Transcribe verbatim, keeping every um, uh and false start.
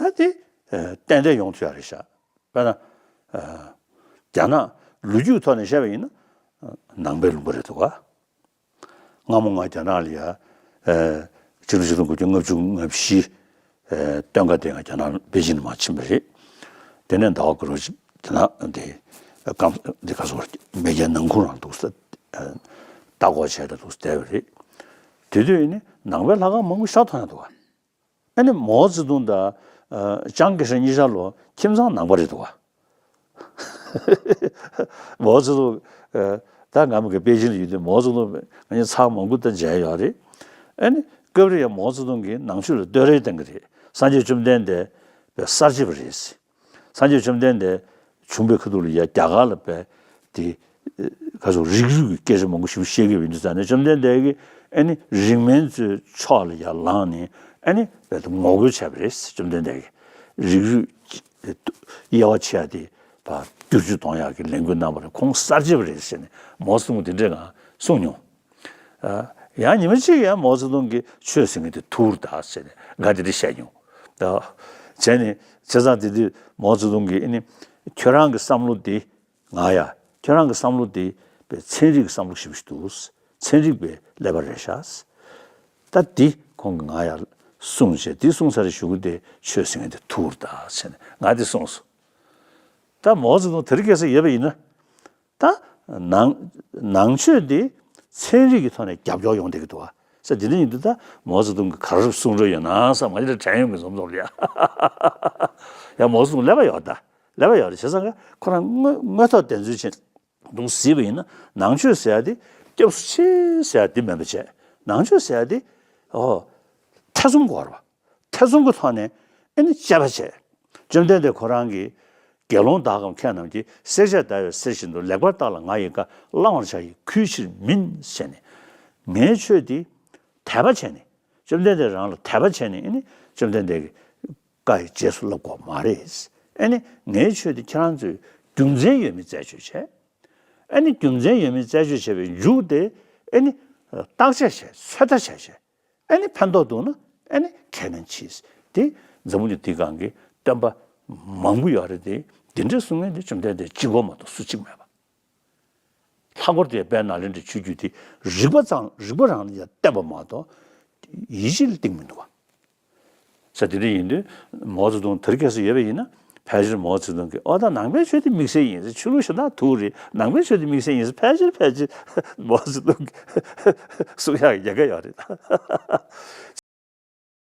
ད་དེ་ཏན་ཏན་ཡོང་ཐུབ་ཡ་རེད་ཤག་དཔེར་ན། རྒྱ་ནག་ལོ་རྒྱུས་ཐོག་ནས་བཤད་པ་ཡིན་ན། ནང་པའི་ལུང་པ་རེད་འདུག་ག་སྔ་མོ་ང་རྒྱ་ནག་ལ་ཡ། ཆིག་སྟོང་དགུ་བརྒྱ་ལྔ་བཅུ་ང་བཞི། སྟོན་ཁ་དེ་ང་རྒྱ་ནག་པེ་ཅིན་ནས་མར་ཕྱིན་པ་རེད། དེ་ནས་ཟླ་བ་དགུ་རུ་རྒྱ་ནག་དེ་སྐམ་དེ་ག་སོ་མེས་རྒྱལ་ནང་ཁུལ་རང་འདུག་ས། ལྟ་སྐོར་བྱས་ད་འདུག་བསྡད་པ་རེད། དེ་དུས་ཡིན་ནི་ནང་པའི་ལྷ་ཁང་མང་པོ་ཤག་མཐོང་ཡ་འདུག་ག་ཨ་ནི་མའོ་ཙེ་ཏུང་དང་ཅང་ཀེ་ཧྲེང་གཉིས་ཆ་ལོ་ཁྱིམ་ཚང་ནང་པ་རེད་འདུག་ག་མའོ་ཙེ་ཏུང་། ད་ང་མི་གི་པེ་ཅིན་ལ་ཡོད་དུས་མའོ་ཙེ་ཏུང་ང་གཉིས་ཚར་མང་པོ་ད་མཇལ་ཡོད་རེད། ཨ་ནི་སྐབས་རེ་ཡང་མའོ་ཙེ་ཏུང་གིས་ནང་ཆོས་ལ་བསྟོད་ར་བཏང་གི་རེད། སངས་རྒྱས་བཅོམ་ལྡན་འདས་པའི་གསར་བརྗེ་པ་རེད། སངས་རྒྱས་བཅོམ་ལྡན་འདས་བྱུང་པའི་ཁ་ཐུག་ལ་ཡ་རྒྱ་གར་ལ་བས་དེ་ག་ཚོད་རིགས་རུས་ཀྱི་སྐད་ཆ་མང་པོ་ཞིག་བཤད་ཀྱི་ཡོད་དུས་ཙང་ནས་བཅོམ་ལྡན་འདས་ཀྱིས་ཨ་ནི་རིགས་དམན་ཚོའི་ཕྱོགས་ལ་ཡ་ལངས་ནས་ཨ་ནི་བས་དེ་ངོ་རྒོལ་བྱས་པ་རེད། བཅོམ་ལྡན་འདས་ཀྱིས་རིགས་རུས་དབྱེ་བ་ཕྱེ་ཡ་དེ་བསྒྱུར་བཅོས་གཏོང་ཡག་གི་ལས་འགུལ་གནང་བ་རེད། ཁོང་གསར་བརྗེ་པ་རེད་ཟེར་ནས་མའོ་ཙེ་ཏུང་དེ་འདྲས་ང་གསུངས་མྱོང་། ཡང་ཉི་མ་གཅིག་ཡང་མའོ་ཙེ་ཏུང་གིས་ཆོས་ཟེར་མཁན་དེ་ཐུར་ད་ཟེར་ནས་ང་དེ་འདྲ་བཤད་མྱོང་། ད་བྱས་ནས་བྱས་ཙང་དེ་དུས་མའོ་ཙེ་ཏུང་གིས་ཨ་ནི་ཁྱོད་རང་གི་བསམ་བློ་དེ་ང་ཡ་ཁྱོད་རང་གི་བསམ་བློ་དེ་པའི་ཚན་རིག་གི་བསམ་བློ་ཞིག་འདུག་ཚན་རིག་པའི་ཀླད་པ་རེད་ཤག་ད་དེ་ཁོང་གིས་ང་ཡ་གསུངས་བྱས་དེ་གསུངས་ཚར་གཞུག་གུ་དེ་ཆོས་ཟེར་མཁན་དེ་ཐུར་ད་ཟེར་ནས་ང་དེ་གསུངས་སོང་། ད་མའོ་ཙེ་ཏུང་དེ་རིང་ཁ་སང་ཡོད་པ་ཡིན་ན། ད་ནང་ནང་ཆོས་འདི་ཚན་རིག་གི་ཐོག་ནས་རྒྱབ་སྐྱོར་ཡོང་བསྡད་ཀྱི་འདུག་བ། ས་དེ་འདྲ་ཡིན་དུས་ད་མའོ་ཙེ་ཏུང་གིས་ག་རེ་གསུང་རོགས་ཡོད་ན་བསམ་ང་ཅིག་དྲན་ཡོང་གི་འཛོམས་འཛོམས་ལ་ཡ། ཡ་མའོ་ཙེ་ཏུང་ཀླད་པ་ཡོད་ད། ཀླད་པ་ཡོད་རེད་བྱས་ཙང་ཁོ་རང་དངོས་དངོས་ཐོག་བདེན་འཚོལ་བྱས་འདུག་གཟིགས་པ་ཡིན་ན་ནང་ཆོས་ཟེར་ཡ་དེ་སྐྱབས་སུ་མཆི་ཟེར་ཡ་དེ་མིན་པ་བྱས་ནང་ཆོས་ཟེར་ཡ་དེ་ཨོ་ཐེ་ཚོམ་དགོས་རེད་བ། ཐེ་ཚོམ་གྱི་ཐོག་ནས་ཨེ་ནི་དཔྱད་པ་བྱས། བཅོམ་ལྡན་འདས་ཁོ་རང་གིས་དགེ་སློང་དག་གམ་མཁས་རྣམས་ཀྱིས། བསྲེག་བཅད་བརྡར་བའི་གསེར་བཞིན་དུ། ལེགས་པར་བརྟགས་ལ་ང་ཡི་བཀའ། བླང་བར་བྱ་ཡི་གུས་ཕྱིར་མིན། ཟེར་ནས་ངའི་ཆོས་འདི་དད་པ་བྱས་ནས་བཅོམ་ལྡན་འདས་རང་ལ་དད་པ་བྱས་ནས་ཨེ་ནི་བཅོམ་ལྡན་འདས་ཀྱི་བཀའ་ཡི་རྗེས་སུ་བསླབ་དགོས་མ་རེད། ཨེ་ནི་ངའི་ཆོས་འདི་ཁྱེད་རང་ཚོས་རྒྱུ་མཚན་ཡོད་མེད་རྩད་གཅོད་བྱས། ཨེ་ནི་རྒྱུ་མཚན་ཡོད་མེད་རྩད་གཅོད་བྱས་པའི་མཇུག་དེ་ཨེ་ནི་བརྟག་དཔྱད་བྱས་ཚོད་ལྟ་བྱས་བྱས། ཨེ་ནི་ཕན་ཐོགས་འདུག་ན་ཨེ་ནི་ཁས་ལེན་གྱིས། དེ་འཛམ་བུ་གླིང་འདི་སྒང་གི་སྟོན་པ་མང་པོ་ཡོད་རེད་དེ། འདི་འདྲའི་གསུང་མཁན་དེ་བཅོམ་ལྡན་འདས་གཅིག་པོ་མ་གཏོགས་སུ་གཅིག་མེད་པ། ལྷག་པར་དུ་དཔལ་ནཱ་ལེནྡྲའི་ཆོས་བརྒྱུད་དེ་རིག་པ་ཙམ་རིག་པ་རང་ལ་ཡང་བརྟེན་པ་མ་གཏོགས་ཡིད་ཆེས་ལ་གཏིང་མི་འདུག་བ། ས་དེ་འདྲ་ཡིན་དུས་མའོ་ཙེ་ཏུང་དེར་སྐྱེས་སུ་ཡོད་པ་ཡིན་ན་ཕལ་ཆེར་མའོ་ཙེ་ཏུང་གིས་ཨོ་ད་ནང་པའི་ཆོས་དེ་དམིགས་བསལ་ཡིན་ཟེར། ཆོས་ལུགས་གཞན་དག་ཐུག་རེད། ནང་པའི་ཆོས་དེ་དམིགས་བསལ་ཡིན་ཟེར་ཕལ་ཆེར་ཕལ་ཆེར་མའོ་ཙེ་ཏུང་གིས་གསུང་ཡག་ཡ་ག་ཡོད་རེད། བྱས་